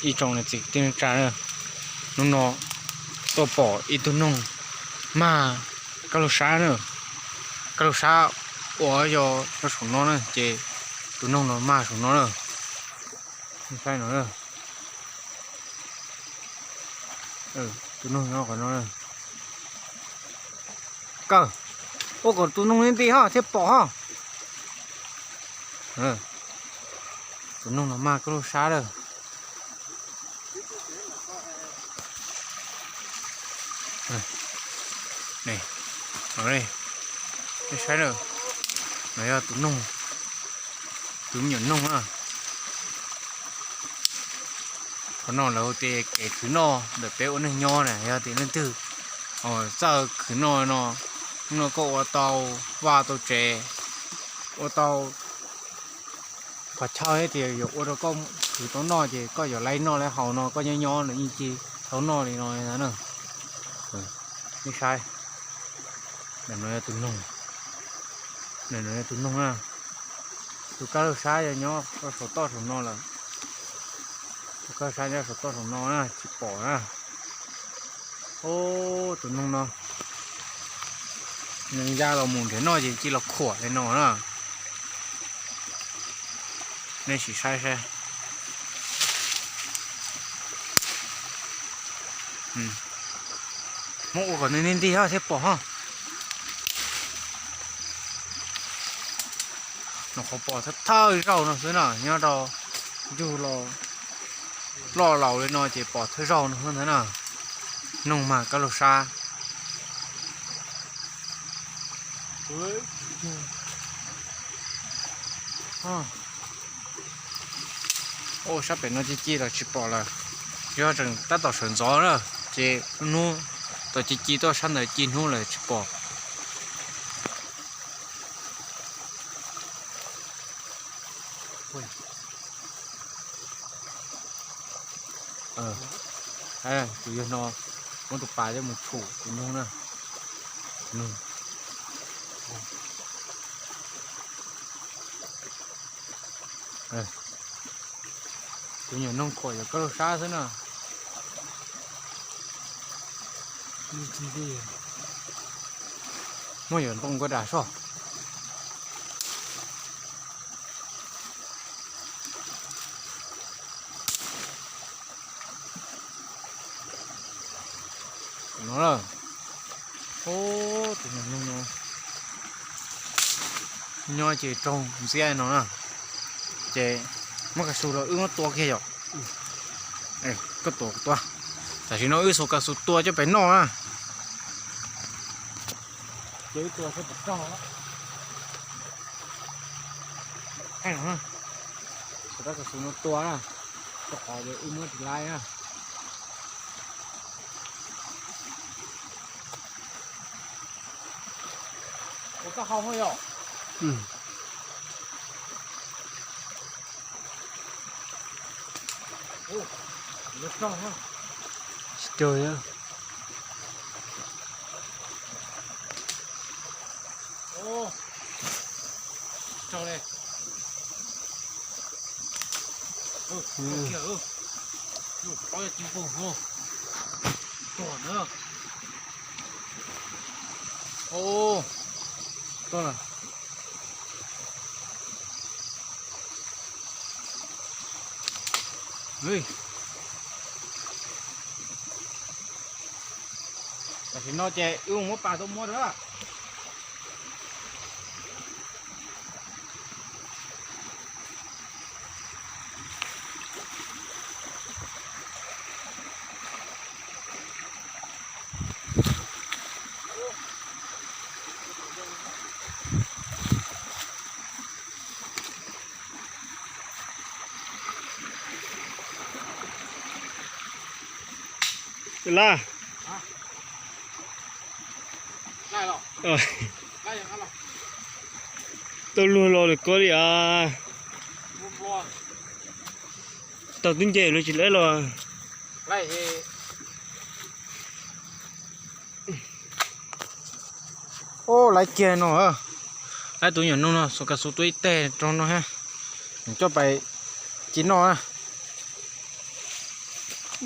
Ib tsoom niam txiv kwv tij neej tsa na, hnub no tuaj pom ib tug noog mag kab laug sab na. Kab laug sab uas yog rau saum no na, ces tus noog no mag saum no na. Saib no, tus noog nyob qhov no. Kawg, ua kom tus noog nti ho thiaj pom ho. Tus noog no mag kab laug sab lawm. Nej saib na, no yog tus noog, tus me nyuam noog na. Qhov no lawv hu tias kev khwv noj ntawm peb ua neej nyob na, yog tias leej twg txawj khwv noj no, no koj ua tau vaj tau tsev, ua tau qhov chaw thiab tias yuav ua rau koj khwv tau noj ces koj yuav laib noj laib haus no koj nyob nyob nws yeej tsis tau noj li no na. Nej saib, no yog tus noog, no yog tus noog na. Tus kab laug sab yog nyob rau saum toj saum no lawm. Tus kab laug sab nyob saum toj saum no na tsis pom na. Ub, tus noog no nws ya los mus nrhiav noj ces cia los khuam li no na. Nej sim saib saib. Muab ua kom nws nti nti ho thiaj pom ho. Nws qhov pom thawj thawj zaug no xwb na, nyob rau ncug los loj laus li no ces pom thawj zaug no xwb ntag na. Noog mag kab laug sab. Ub, sab pem no ci ci los tsis pom lawm. Yog tseem tab tom sawv ntxov na, ces hnub tom ci ci tuaj sab ntawd ci hnub lawm tsis pom. Tus yawg no muab tus pas coj mus tshum tus noog na. Tus nyuam noog khuam yuav kab laug sab xwb na. Muaj yuav ntoo koj dam soj. No, tus nyuam noog no nyob ces raug ntxiab no na, ces muab kas xus los wb muab tua kiag yom. Koj tua kuv tua. Tam sim no wb xuas kas xus tua coj pem noj na. Xuas kas xus no tua na, rau qhov wb muab tsis laib na. Ua koj hau yom. Tsis raug. Tam sim no ces wb muab pas tuaj muab na. Laj, tau luag los lawm koj li as. Tau twb nce lawm tsis laib los. Ub, laib kiag no. Laib tus nyuam noog no, xuas kas xus tua ib teg rau no thiab, coj pais ci noj.